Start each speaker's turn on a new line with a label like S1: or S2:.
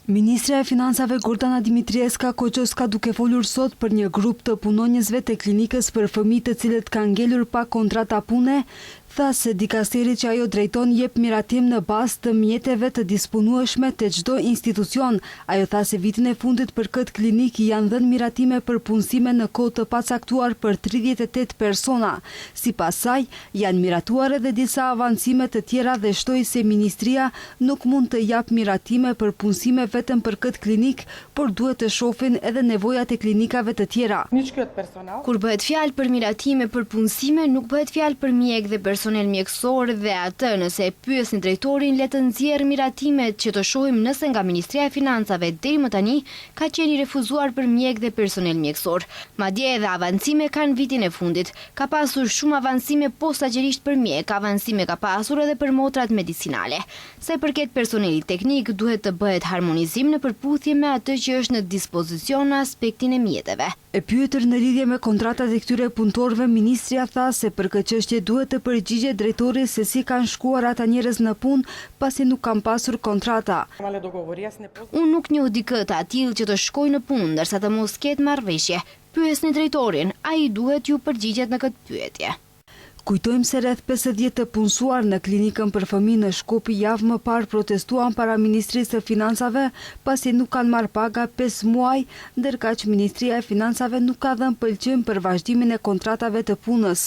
S1: Ministrja e Financave Gordana Dimitrieska Koçoska duke folur sot për një grup të punonjësve të klinikës për fëmijë të cilët kanë ngelur pa kontrata pune, tha se dikasteri që ajo drejton jep miratim në bazë të mjeteve të disponueshme te çdo institucion. Ajo tha se vitin e fundit për këtë klinikë janë dhënë miratime për punësime në kohë të pacaktuar për 38 persona. Sipas saj, janë miratuar edhe disa avancime të tjera dhe shtoi se ministria nuk mund të japë miratime për punësime vetëm për këtë klinikë, por duhet të shohin edhe nevojat e klinikave të tjera.
S2: Kur bëhet fjalë për miratime për punësime, nuk bëhet fjalë për mjekë dhe personel mjekësor dhe atë nëse e pyesni drejtorin le të nxjerrë miratimet që të shohim nëse nga Ministria e Financave deri më tani ka qenë i refuzuar për mjekë dhe personel mjekësor. Madje edhe avancime kanë vitin e fundit. Ka pasur shumë avancime posaçërisht për mjekë, avancime ka pasur edhe për motrat medicinale. Sa i përket personelit teknik, duhet të bëhet harmonizim në përputhje me atë që është në dispozicion në aspektin e mjeteve.
S1: E pyetur në lidhje me kontratat e këtyre punëtorëve, ministrja tha se për këtë çështje duhet të përgjigjet drejtori se si kanë shkuar ata njerëz në punë pasi nuk kanë pasur kontrata.
S2: Unë nuk njoh dikë të atillë që të shkojë në punë ndërsa të mos ketë marrëveshje. Pyesni drejtorin, ai duhet t'ju përgjigjet në këtë pyetje.
S1: Kujtojmë se rreth 50 të punësuar në klinikën për fëmijë në Shkup javë më parë protestuan para Ministrisë së Financave pasi nuk kanë marrë paga 5 muaj, ndërkaq Ministria e Financave nuk ka dhënë pëlqim për vazhdimin e kontratave të punës.